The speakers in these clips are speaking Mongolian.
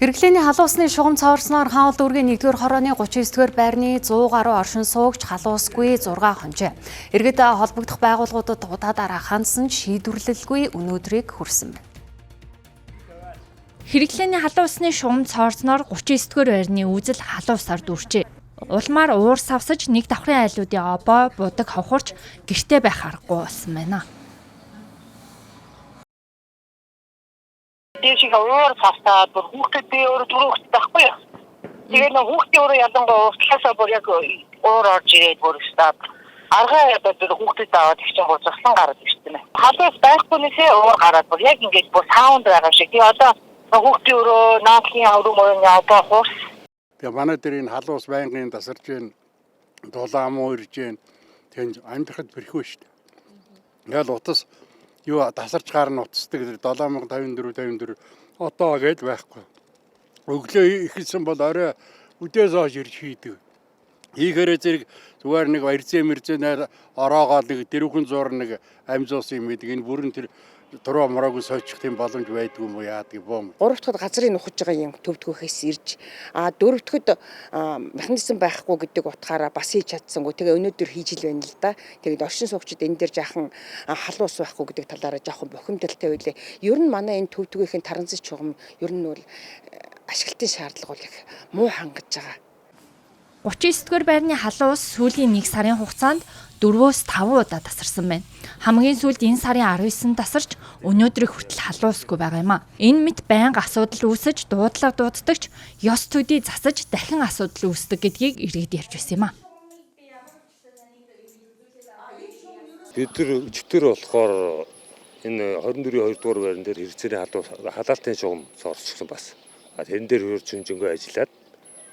Хэрэглээний халуусны шугам цоорсноор Хаан дүүргийн 1-р хорооны 39-р байрны 100 гаруй оршин суугч халуусгүй 6 хонжээ. Иргэд холбогдох байгууллагуудад удаа дараа хандсан ч шийдвэрлэлгүй өнөөдрийг хүрсэн байна. Хэрэглээний халуун усны шугам цоорсноор 39-р байрны үүзэл халуун усаар дүүрчээ. Улмаар уур савсаж нэг давхрын айлуудын обоо, будаг ховхорч гэрте байх аргагүй болсон байна. Дээшээ уур савсаад бүр хүүхдэд би өөрөө түрүү хүүхдэд байхгүй юу. Тэгээ нөх хүүхдийн өөрөө ялангуяа уртлаасаа бүр яг уур орж ирээд бүр өстаад аргаа ядаад бүр хүүхдэд аваад их чинь бүр зуслан гараад ирсэн ээ. Халуус байхгүй нэсээ уур гараад бүр яг ингээд бүр саунд байгаа шиг. Тэгээ одоо хүүхдийн өөрөө наадлын авруу мөрөний обоо хуурс. Тэгээ манай дээр энэ халуус байнгын тасарч гин дулаан муу ирж гин тэгээ амьдрахад бэрхүү шүү дээ. Тэгэл утас юу тасарч гарна утасдаг 7054 54 одоо гэж байхгүй. Өглөө ихэлсэн бол орой үдээс хойш ирж хийдэг. Хийхээрээ зэрэг зүгээр нэг эрзээ мэрзэнээр ороогоо нэг дэрвхэн зуур нэг амзуус юм гэдэг энэ бүрэн тэр туруу мороогүй сойчих тийм боломж байдгүй юм уу яадаг бом. Гурав дахьд газрын нухаж байгаа юм төвдгөөхөөс ирж дөрөв дахьд механизм байхгүй гэдэг утгаараа бас хийж чадсангүй. Тэгээ өнөөдөр хийж л байна л да. Тэгээд оршин суугчид энэ дээр жаахан халуун ус байхгүй гэдэг талаараа жоохон бухимдалтай байлээ. Ер нь манай энэ төвдгөхийн таранцын чугам ер нь бол ашиглалтын шаардлага бол их муу хангаж байгаа. 39-р байрны халуун ус сүүлийн 1 сарын хугацаанд 4-5 удаа тасарсан байна. Хамгийн сүүлд энэ сарын 19-нд тасарч өнөөдрийг хүртэл халуун усгүй байгаа юм а. Энэ мэт байнга асуудал үүсэж дуудлага дууддагч ёс төдий засаж дахин асуудал үүсдэг гэдгийг иргэд ярьж байсан юм а. Бид нар өчтөр болохоор энэ 24-ийн 2 дугаар байран дээр хэрэгцээний халаалтын шугам цоорчихсон бас. Тэрэн дээр хөрч хөнжөнгөө ажиллаад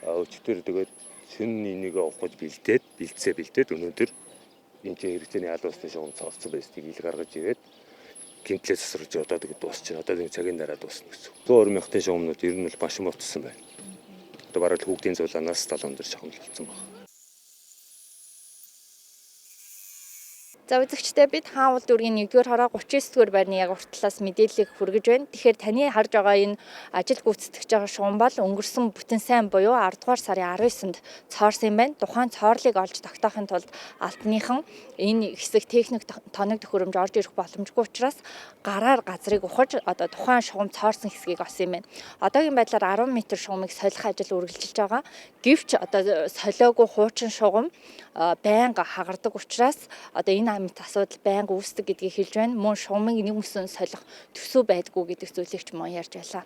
өчтөр тэгээд шөнө энийг авах гэж бэлдээд өнөөдөр энэ чинь хэрэгцээний халуун усны шугам цоорсон байсныг ил гаргаж ирээд гинтлээ засарч одоо тэгээд дуусчихна. Одоо нэг цагийн дараа дуусна гэсэн. 120 мянгатын шугамнууд ер нь бол маш муутсан байна. Одоо бараг л хүүхдийн зулаанаас 70 дээр шахам болсон байна. За үзэгчдээ бид Хаан уул дүүргийн 1-р хороо 39-р байрны яг урт талаас мэдээллийг хүргэж байна. Тэгэхээр таны харж байгаа энэ ажил гүйцэтгэж байгаа шугам бол өнгөрсөн бүтэн сайн буюу 10 дугаар сарын 19-нд цоорсон юм байна. Тухайн цоорлыг олж тогтоохын тулд алтныхан энэ хэсэг техник тоног төхөөрөмж орж ирэх боломжгүй учраас гараар газрыг ухаж одоо тухайн шугам цоорсон хэсгийг олсон юм байна. Одоогийн байдлаар 10 м шугамыг солих ажил үргэлжилж байгаа. Гэвч одоо солиогүй хуучин шугам байнга хагардаг учраас одоо энэ мэт асуудал байнга үүсдэг гэдгийг хэлж байна. Мөн шугамыг нэг мөсөн солих төсөв байдгүй гэдэг зүйлийг ч мөн ярьж байлаа.